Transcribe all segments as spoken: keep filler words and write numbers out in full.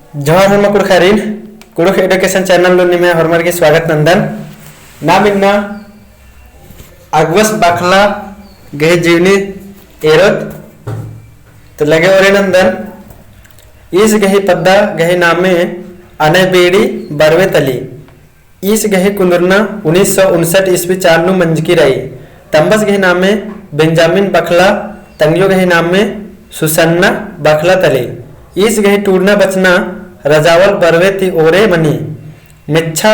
जोहार होरमा कुँड़ुख़ारिन, कुँड़ुख़ education channel नू निम्है होरमर गे स्वागत नन्दन। नाम इन्ना अगुवस बाखला गही जीवनी एरोत। तो लगे ओरे नन्दन, ईस गही पद्दा गही नामे अनय बीड़ी बरवे तली। ईस गही कुन्दुरना उन्नीस सौ उनसठ ईस्वी चान नू मंजकी रई। तम्बस गही नामे बेंजामिन बखला, तंग्यो गही नामे सुसन्ना बखला तली। ईस गही टूड़ना बचना रजावल बरवे ती ओरे मनी। मेच्छा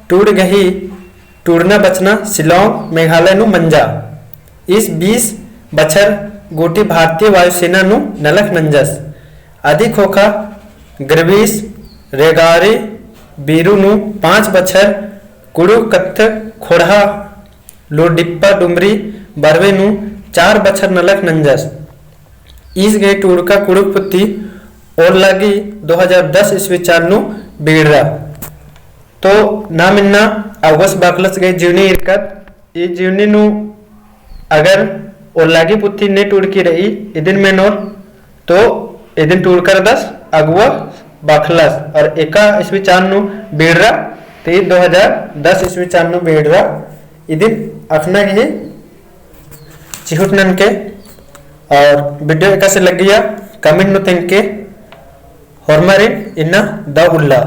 टूड़ गही टूड़ना बचना शिलोंग, मेघालय नू मंजा। ईस बीस बछर गूटी भारतीय वायुसेना नू नलख नंजस। अदी ख़ोख़ा ग्रवीस रेगारी बीरू नू पाँच बछर कुँड़ुख़ कत्थ ख़ोंड़हा लूरडिप्पा डुमरी बरवे नू चार बछर नलख नंजस। ईस गही टूड़का कुँड़ुख़ पुत्ती ओरलागी दो हजार दस ईस्वी चान नू बीड़रा। तो नाम इन्ना अगुवस बाखलस गही जीवनी इरकत। ई जीवनी नू अगर ओरलागी पुत्ती ने टूड़की रई, इदिन मेनोर, तो इदिन टूड़का रअदस अगुवस बाखलस। और एका ईस्वी चान नू बीड़रा, तो ई दो हजार दस ईस्वी चान नू बीड़रा। इदिन अख़ना गही चिहुट ननके। और video एकासे लग्गिया comment नू तेंगके। होरमारिन इन्ना दव उल्ला।